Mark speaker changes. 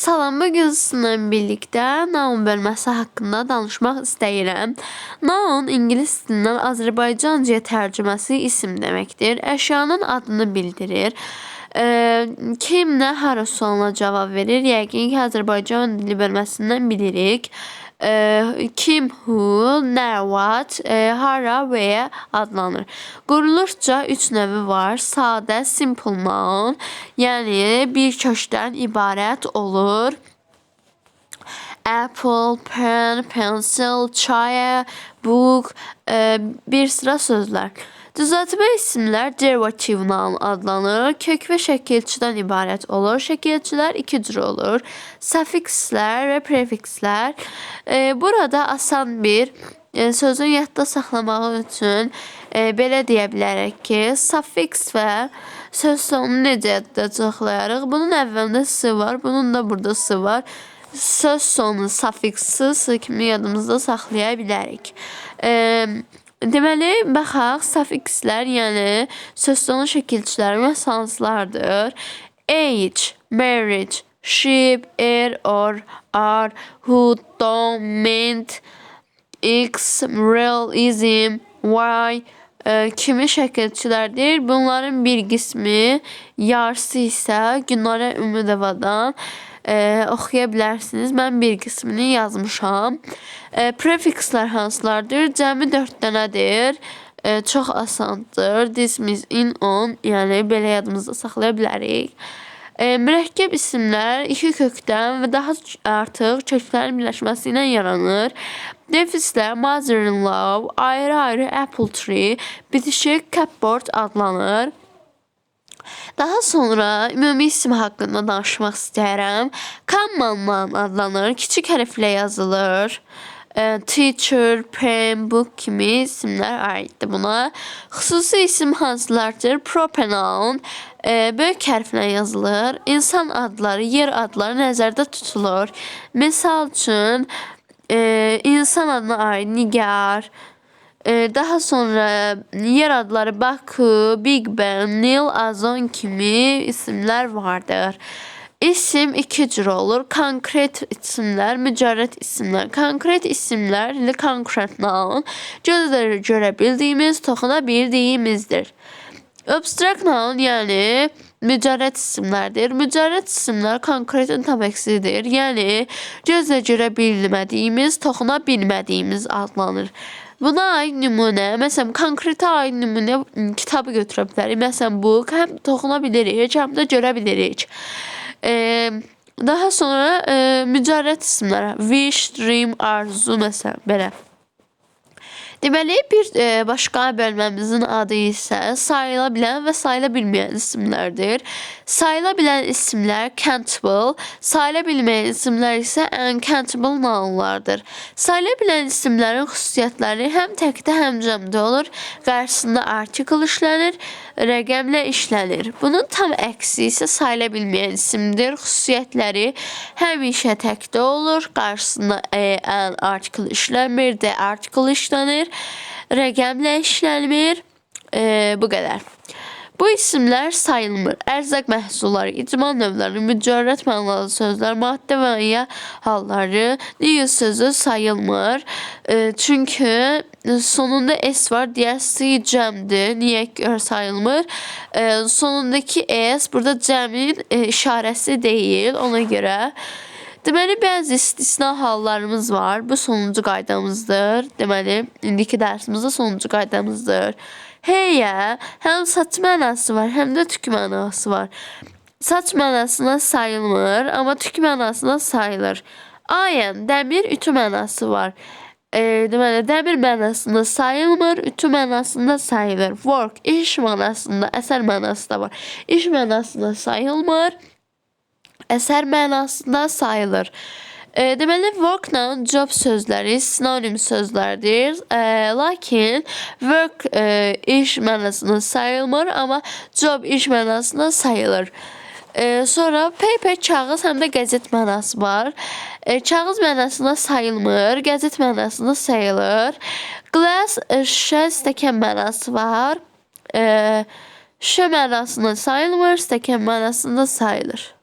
Speaker 1: Salam, bu gün sizinlə birlikdə noun bölməsi haqqında danışmaq istəyirəm. Noun ingilis dilindən Azərbaycancaya tərcüməsi isim deməkdir. Əşyanın adını bildirir. Kim, nə, hara sualına cavab verir. Yəqin ki, Azərbaycan dili bölməsindən bilirik. Kim, who, nə, what, hara, where adlanır. Quruluşca üç növü var. Sadə, simple noun, yəni bir kökdən ibarət olur. Apple, pen, pencil, chair, book, bir sıra sözlər. Düzəltmə isimlər derivative noun adlanır. Kök və şəkilçidən ibarət olur. Şəkilçilər iki cür olur. Suffikslər və prefikslər. Burada asan bir sözün yadda saxlamağı üçün belə deyə bilərik ki, suffiks və söz sonunu necə yadda saxlayarıq? Bunun əvvəlində s var, bunun da burada s var. Söz sonu suffiksi s kimi yadımızda saxlaya bilərik. Deməli, baxaq, suffikslər, yəni söz sonu şəkilçiləri hansılardır? Age, marriage, ship, air or are, who, don't, meant, x, real, ism, y kimi şəkilçilərdir. Bunların bir qismi, yarısı isə Günara Ümidovadan oxuya bilərsiniz. Mən bir qismini yazmışam. Prefikslər hansılardır? Cəmi 4 dənədir. Çox asandır. This, mis, in, on, yəni belə yadımızda saxlaya bilərik. Mürəkkəb isimlər iki kökdən və daha artıq köklərin birləşməsi ilə yaranır. Defislə mother-in-law, ayrı-ayrı apple tree, bitişik cupboard adlanır. Daha sonra ümumi isim haqqında danışmaq istəyirəm. Common noun adlanır. Kiçik hərflə yazılır. Teacher, pen, book kimi isimlər aiddir buna. Xüsusi isim hansılardır? Proper noun böyük hərflə yazılır. İnsan adları, yer adları nəzərdə tutulur. Misal üçün, insan adına aid Nigar, daha sonra yer adları Baku, Big Ben, Nil, Azon kimi isimlər vardır. İsim iki cür olur. Konkret isimlər, mücərrəd isimlər. Konkret isimlər, ilə concrete noun, gözlə görə bildiyimiz, toxuna bildiyimizdir. Abstract noun, yəni mücərrəd isimlərdir. Mücərrəd isimlər konkretin tam əksidir. Yəni gözlə görə bilmədiyimiz, toxuna bilmədiyimiz adlanır. Buna aid nümunə, məsələn, konkretə aid nümunə kitabı götürə bilərik. Məsələn, book həm toxuna bilirik, həm də görə bilirik. Daha sonra mücərrəd isimlər, wish, dream, arzu, məsələn, belə. Deməli, bir başqa bölməmizin adı isə sayıla bilən və sayıla bilməyən isimlərdir. Sayıla bilən isimlər countable, sayıla bilməyən isimlər isə uncountable nounlardır. Sayıla bilən isimlərin xüsusiyyətləri həm təkdə, həm cəmdə olur. Qarşısında article işlənir, rəqəmlə işlənir. Bunun tam əksi isə sayıla bilməyən isimdir. Xüsusiyyətləri həmişə təkdə olur. Qarşısında a, an article işlənmir, the article işlənir. Rəqəmlə işlənmir. Bu qədər. Bu isimlər sayılmır. Ərzaq məhsulları, idman növləri, mücərrəd mənalı sözlər, maddə və ya halları, news sözü sayılmır. Çünki sonunda S var, digər S cəmdir. Niyə görə sayılmır? Sonundakı S burada cəmin işarəsi deyil, ona görə. Deməli, bəzi istisna hallarımız var. Bu sonuncu qaydamızdır. Deməli, indiki dərsimizdə sonuncu qaydamızdır. Hair həm saç mənası var, həm də tük mənası var. Saç mənasına sayılmır, amma tük mənasına sayılır. Iron, dəmir, ütü mənası var. Deməli, dəmir mənasında sayılmır, ütü mənasında sayılır. Work, iş mənasında, əsər mənası da var. İş mənasında sayılmır, əsər mənasında sayılır. Deməli, workla job sözləri sinonim sözlərdir. Lakin work iş mənasında sayılmır, amma job iş mənasında sayılır. Sonra paper kağız, həm də qəzet mənası var. Kağız mənasında sayılmır, qəzet mənasında sayılır. Glass şüşə, stəkan mənası var. Şüşə mənasında sayılmır, stəkan mənasında sayılır.